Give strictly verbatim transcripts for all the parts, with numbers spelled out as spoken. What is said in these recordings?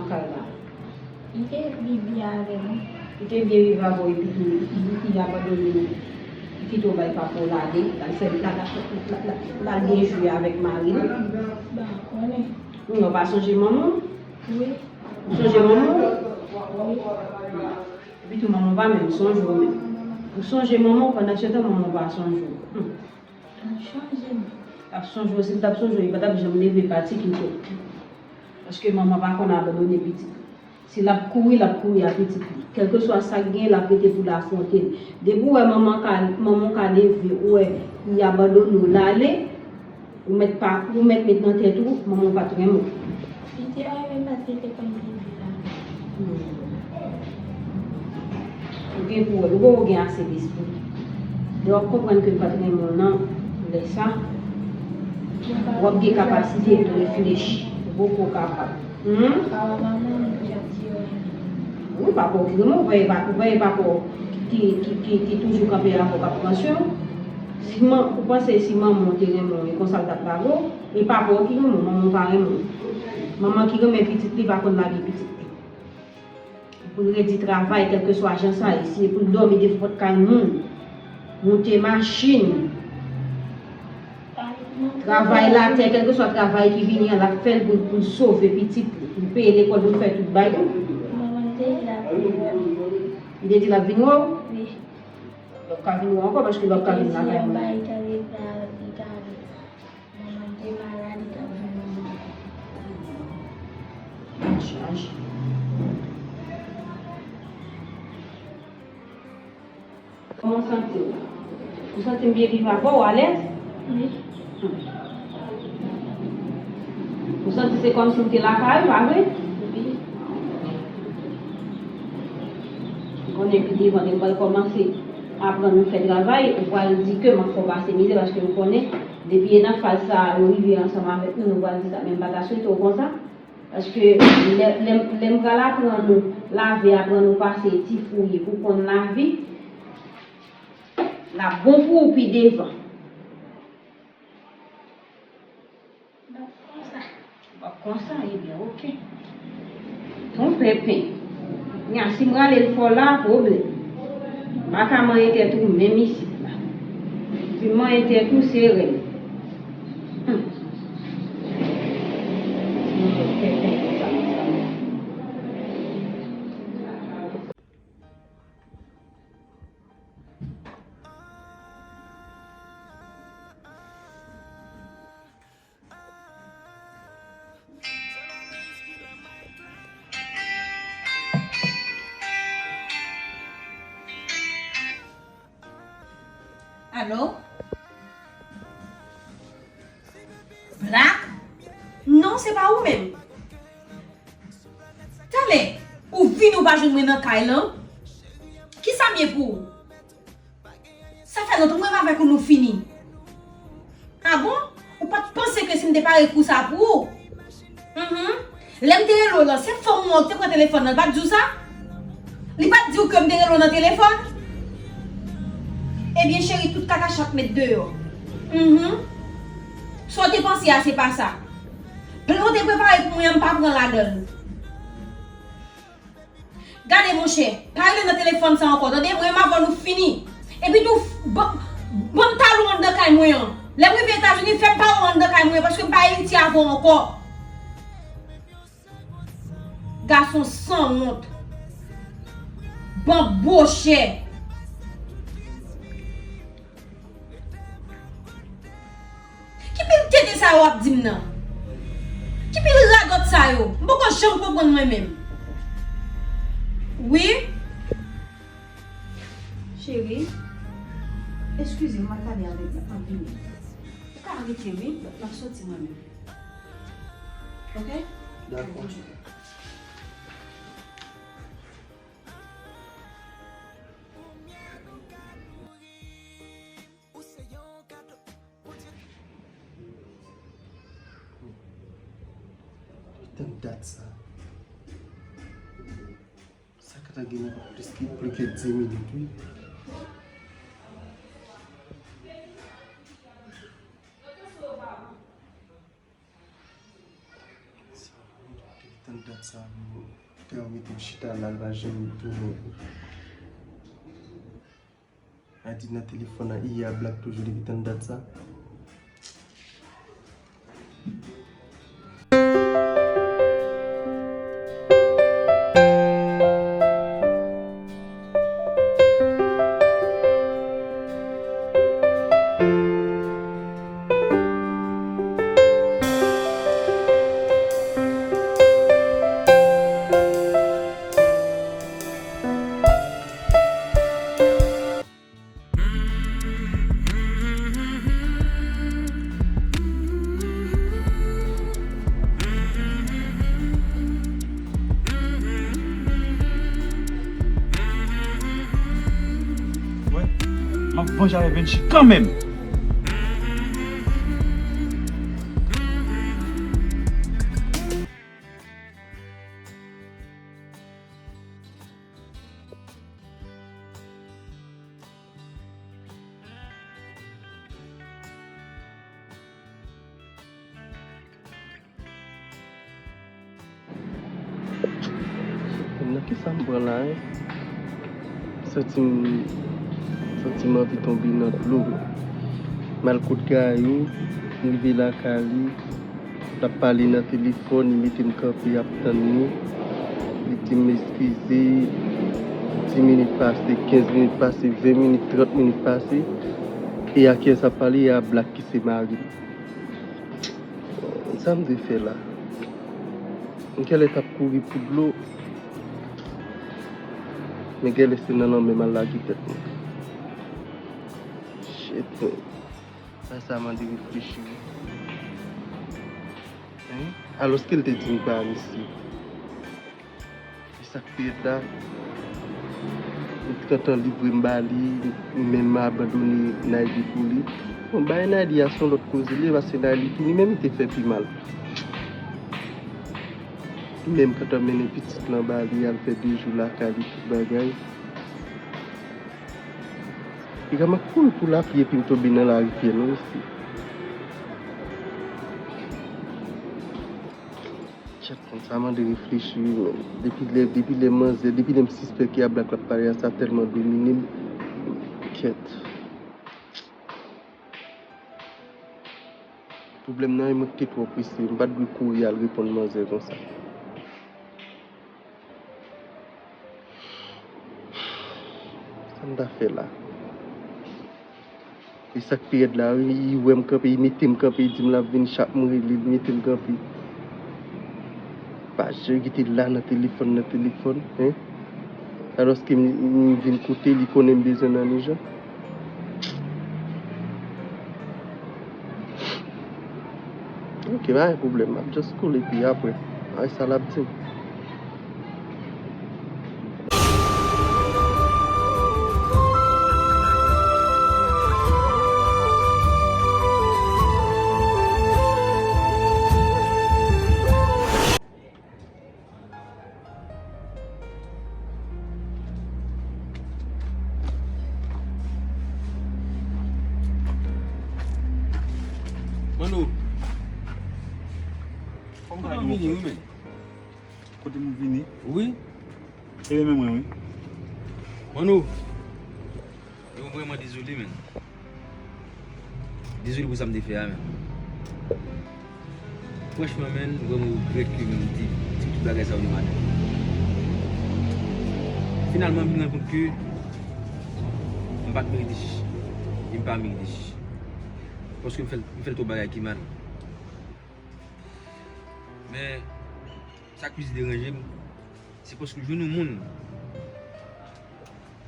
Kay la. Li te viv byen avè nou. Li te byen viv avè w epi tou li, li, li abandone w. Li kite w bay papa w l ale, l al fè, l al, l al, l al, l al byen jwe avèk mari l. Bon, konnen. Ou pa sonje manman w? Wi. Ou sonje manman w? Wi. Epi tou manman w pa menm sonje w menm. Ou sonje manman w, pandan se tan manman w pa sonje w. Hmm. L ap sonje m. L ap sonje w, si l t ap sonje w, li pa t ap janm leve pati kite w. Paske manman pa konn abandone pitit li. Si l ap kouri, l ap kouri a pitit li. Kèlkeswa sa k gen, l ap rete pou l afwonte l. Depi w wè manman ka, manman w ka leve, ou wè li abandone w, l ale, ou mèt pa, ou mèt met nan tèt ou, manman w pa t renmen w. Li te renmen m paske li te konn viv la. Hmm. Ou gen pou wè, ou poko gen ase lespri. Lè w ap konprann ke l pa t renmen w nan, lè sa, w ap gen kapasite pou reflechi. Ou poko kapab. Hmm? Papa, manman, m ap di yo renmen. Wi, papa w ki renmen w, ou pa, ou pa, papa w ki, ki, ki, ki toujou kanpe avè w, k ap pran swen w. Si man, ou panse si manman w te renmen w, e konsa l t ap lage w? E papa w ki renmen w, manman w pa renmen w. Manman ki renmen pitit li pa konn lage pitit li. Pou l redi travay, kèlkeswa jan sa ye, si e pou l dòmi devan pòt kay moun, monte machin, travay latè, kèlkeswa travay ki vini an, l ap fè l pou, pou l sove pitit li, pou l peye lekòl, pou l fè tout bagay. Manman te di l ap vin wè m. Li te di l ap vin wè w? Wi. L ap ka vin wè w ankò, paske l ap ka vin lakay mwen. Li te di yon bagay tande pa li tande. Manman te malad, li t ap vin wè m. An chaj. Kòman w santi w? Ou santi m byen viv avè w, alèz? Wi. Hmm. Ou santi se kòmsi m te lakay ou, pa vre? Wi. M konnen pi devan, lè m pral kòmanse aprann ou fè travay, ou pral di ke m ap fè w pase mizè, paske m konnen depi e nan faz sa a, ou rive ansanm avèk nou, nou pral di sa, men m pa ta swete w konsa. Paske lè, lè, lè m pral aprann ou lave, aprann ou pase ti fouye pou konn lavi, l ap bon pou ou pi devan. M ap konsa. W ap konsa, ebyen, oke. Ton penpen. Nya, si m rale l fò la, pwoblèm. M pa ka manyen tèt ou menm isit la. Si m manyen tèt ou, se rèl. Hmm. Ti moun yo penpen konsa, mezanmi. Alo? Black? Non, se pa ou menm. Talè, ou vini ou pa jwenn mwen nan kay lan? Kisa m ye pou ou? Sa fè lontan mwen avèk ou nou fini. A bon? Ou pa t panse ke si m te pare kou sa pou ou? Mhm. Lè m te rele w lan, se fanm ou an ki te pran telefòn nan, li pa t di w sa? Li pa t di w ke m te rele w nan telefòn? Ebyen, cheri, tout kaka chat met deyò. Mhm. Sa w te panse a, se pa sa. Plan w te prepare pou mwen an, m pa pran ladan l. Gade, monchè, pa rele nan telefòn sa ankò, tande? Mwen menm avè w nou fini. Epi tou, ban, ban m talon anndan kay mwen an. Lè m rive Etazini, fè m pa wè w anndan kay mwen, paske m pa eritye avè w ankò. Gason sanwont. Banbochè. Ki pil tenten sa yo w ap di m nan? Ki pil radòt sa yo? M poko janm konprann mwen menm. Wi? Cheri, eskize m, m ap pale avèk ou anpil. Ou ka rete wi, m ap soti mwen menm. Oke? Dakò. Tann dat sa. Sa ka ta gen plis ki, plis ke dis minit, wi. Tann dat Sa m te mete m chita la, l pa janm tounen. A di nan telefòn nan, iyè a blak toujou depi tann dat sa. Wè, m ap vanje avè Benji kanmenm. Nan kisa m pran la, hein? Santi m, santi m anvi tonbe nan dlo. M al kot Gayou, m rive lakay li. L ap pale nan telefòn, li mete m kanpe, ap tann li. Li di m eskize, dis minit pase, kenz minit pase, ven minit, trant minit pase. E a kiyès ap pale? E a Black ki se mari m. Sa m dwe fè la? M genlè t ap kouri pou dlo, men genlè se nan lanmè m al lage tèt mwen. Shit, man. Sa, sa mande reflechi wi. Hein? Alòske l te di m pa al isi. E sa k pi rèd la, m t gentan livre m ba li, m menm abandone Naydi pou li. Bon, bagay Naydi a se yon lòt koze li ye, paske Naydi tou li menm li te fè pi mal. Li menm gentan mennen pitit lan ba li, al fè de jou lakay li, tout bagay. Li ka m ap kouri pou lapli epi m tonbe nan lari pyè non mesye. Tchèt, konn sa mande reflechi wi, men. Depi lè, depi lè manzè, depi lè m sispèk e a Black l ap pale a, sa tèlman domine m. Kèt. Pwoblèm nan, e mwen ki te twò prese. M pa t dwe kouri al reponn manzè konsa. Sa m ta fè la? E sa k pi rèd la, li wè m kanpe, li mete m kanpe, li di m l ap vini, chak m rele, li mete m kanpe. Pa janm kite l la nan telefòn, nan telefòn, hein? Alòske m, m vin kote li, konnen m bezwen nan ijan. Ok, pa gen pwoblèm, m ap just cool epi apre, ay sa l ap di m. Mano. Kote m vini, wi, men. Kote m vini? Wi. E men mwen, wi. Mano. Yo, m vrèman dezole, men. Dezole pou sa m te fè a, men. Franchman, men, m vrèman regrèt ke m te di tout bagay sa yo nan maten. Finalman, m vin rann kont ke m pa t merite chichi. E m pa merite chichi. Paske m fè l, m fè l twòp bagay ki mal. Men, sa k plis deranje m, se paske jwenn yon moun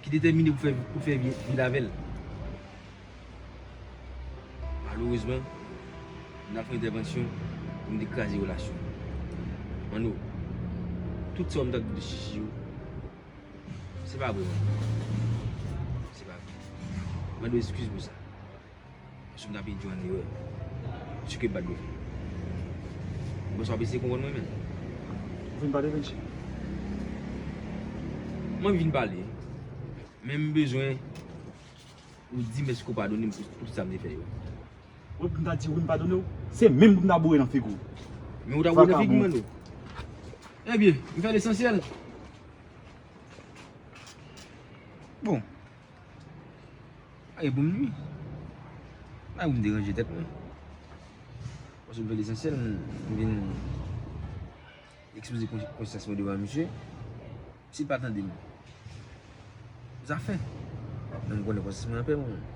ki detèmine pou fè, pou fè vi, vi l avè l. Malerezman, m t al fè entèvansyon pou m te kraze relasyon. Mano, tout sa w m t ap di de chichi yo, se pa vre, man. Se pa vre. Mande w eskiz pou sa. Paske m t ap endui an erè. Sou ke m pa t dwe fè. Bon, sa w ap eseye konprann mwen, men. Ou vin pale, Benji? Mwen vin pale. Men m bezwen ou di m èske w padone m pou, pou tout sa m te fè yo. Wi, pou m ta di wi m padone w, se menm pou m ta boure nan figi w. Men ou ta boure nan figi m, Mano. Ebyen, m fè lesansyèl. Bon. Pa gen pou m nwi. Pa gen pou m deranje tèt mwen. Paske m fè lesansyèl, m, m vin ekspoze kon-, konsyans mwen devan misye. Si l pa tande m, zafè. Men m konnen konsyans mwen anpè mwen menm.